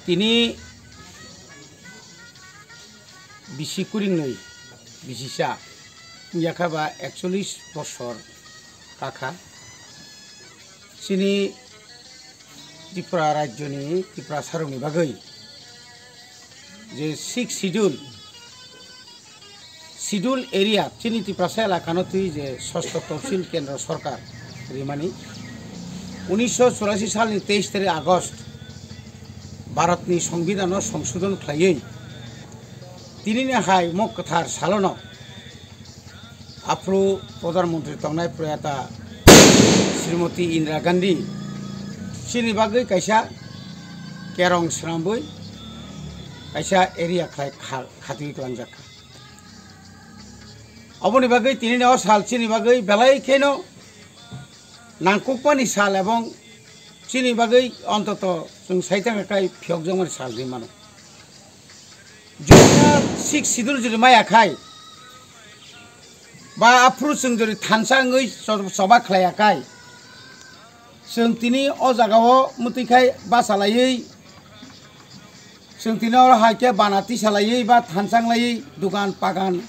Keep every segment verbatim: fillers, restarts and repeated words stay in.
Tini bisi kuringnwi bisisa, wngya kha ba ekchollish bosor kakha. Chini Tripura rajyoni Tiprasarokni bagwi je sixth schedule, schedule area, chini Tiprasa elakano twi je sosto topsil kendro sorkar rimani, unisho churasi salni teis tarik August Bharatni Songbidhano songsodhon khlaiwi tinini hai mok kwthar salono aphuru Pradhan Mantri tongnai Prayata Srimati Indira Gandhi chini bagwi kaisa kerong swnambwi kaisa area khlai kha-, khatwi tlangjak kha. Oboni bagwi tinini o sal chini bagwi belai kheno nangkukmani sal ebong chini bagwi ontoto chwng saithang kai phiyokjakmani sal hinwi mano. Jodi sixth schedule jodi maya khai, ba aphuru chwng jodi thansa wngwi cho-, choba khlaiya khai, chwng tini o jagao mwtwi khai bachalaiwi, chwng tini oro hai khe bana tisalaiwi ba thansa wnglaiwi dukan pagan,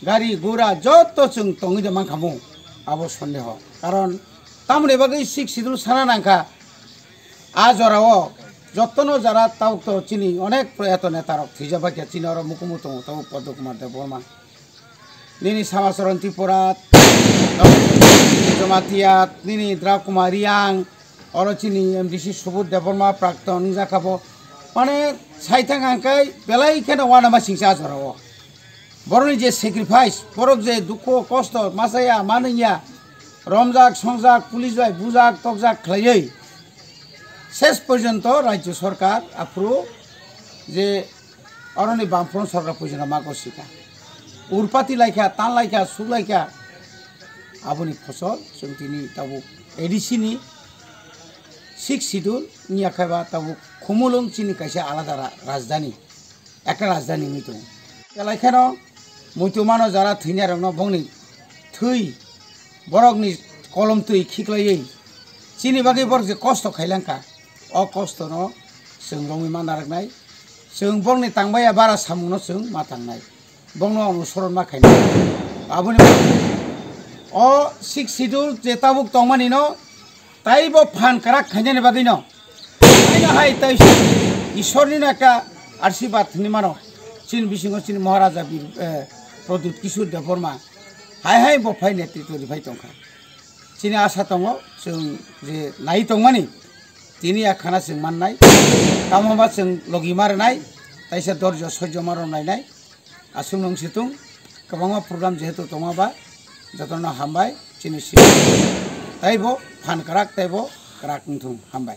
gari gura joto chwng tongwi de mankhamu, abo sondeho. Karon tamoni bagwi sixth schedule sana nangkha, a jorao jotono jara tabuk to chini onek proyato netarok thwijak bai khe chini oro mukumu tongo tabuk Padma Kumar Debbarma. Nini Samacharan Tripura, Jamatia, nini Drap Kumar Reang, oro chini M D C Subodh Debbarma, Prakton, wngjakha bo. Mane, saithang hangkai, belai kheno uanama singsa jorao. Borokni je sacrifice, borok je dukho, kosto, masaya, manungya, romjak, songjak, police bai bujak, tokjak khlaiwi, ses porjonto rajyo sorkar aphuru je Oroni Bamfront sorkar puijana ma gosika. Urpati laikha, tan laikha, suk laikha. Aboni phosol chwng tini tabuk A D C ni sixth schedule wngya khe ba tabuk Khumulwng chini kaisa alada ra-, rajdhani, ekta rajdhani wngwi tongo. Belai kheno muitu mano jara thwinai rokno bongni thwi, borokni kolom twi khiklaiwi chini bagwi borok je kosto khailangkha. O kostono chwng romwi ma narwknai, chwng bongni tangbaiya bara samungno chwng ma tangnai, bongno onusoron ma khainai. Aboni o sixth schedule je tabuk tongmanino taibo phan kwrak khainani bagwino, haino hai tai Ishornino ekta arsibad hinwi mano. Chini bisingo chini Maharaja Bir, eh, Pradyut Kishore Debbarma hai hai bo phai netritwo riphai tongkha. Chini asa tongo, chwng je nai tongmani, tini a khana chwng mannai. Tamo hwnba chwng logi ma rwnai, taisa dorjo soijo ma rwnainai. Aswk nung situng, kwbangma program jehetu tongma ba, jotono hambai, chini si-, taibo phan kwrak, taibo kwrak wngthung, hambai.